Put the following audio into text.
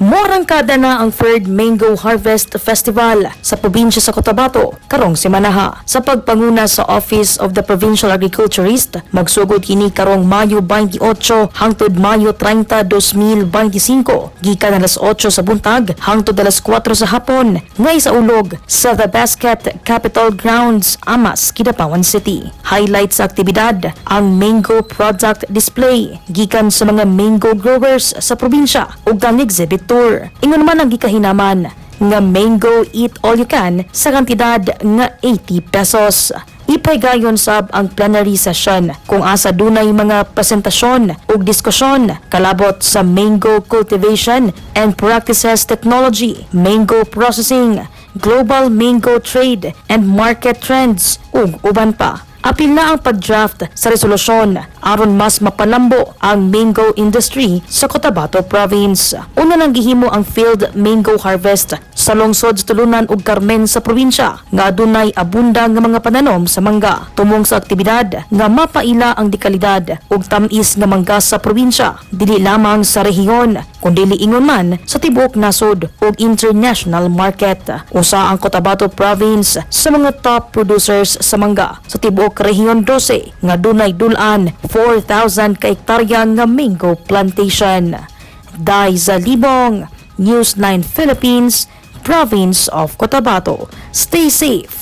Morangkada na ang third Mango Harvest Festival sa probinsya sa Cotabato karong semanaha. Sa pagpanguna sa Office of the Provincial Agriculturist, magsugod kini karong Mayo 28 hangtod Mayo 30, 2025 gikan alas 8 sa buntag hangtod alas 4 sa hapon ngay sa ulog sa The Basket Capitol Grounds, Amas, Kidapawan City. Highlight sa aktibidad ang mango product display gikan sa mga mango growers sa probinsya ug ang exhibit tour. Ingon man ang gikahinaman nga mango eat all you can sa kantidad nga 80 pesos. Ipahigayon sab ang plenary session kung asa dunay mga presentasyon ug diskusyon kalabot sa mango cultivation and practices technology, mango processing, global mango trade and market trends ug uban pa. Apil na ang pag-draft sa resolusyon aron mas mapalambo ang mango industry sa Cotabato Province. Una nang gihimo ang field mango harvest sa lungsod sa Tulunan ug Carmen sa probinsya nga adunay abunda nga mga pananom sa mangga. Tumong sa aktibidad nga mapaila ang dekalidad ug tam-is nga mangga sa probinsya, dili lamang sa rehiyon kundi ingon man sa tibuok nasod ug international market. Usa ang Cotabato Province sa mga top producers sa mangga sa tibuok Rehiyon 12 nga dunay dul-an 4,000 ka hektarya nga mango plantation. Daiza Libong, News 9 Philippines, Province of Cotabato. Stay safe.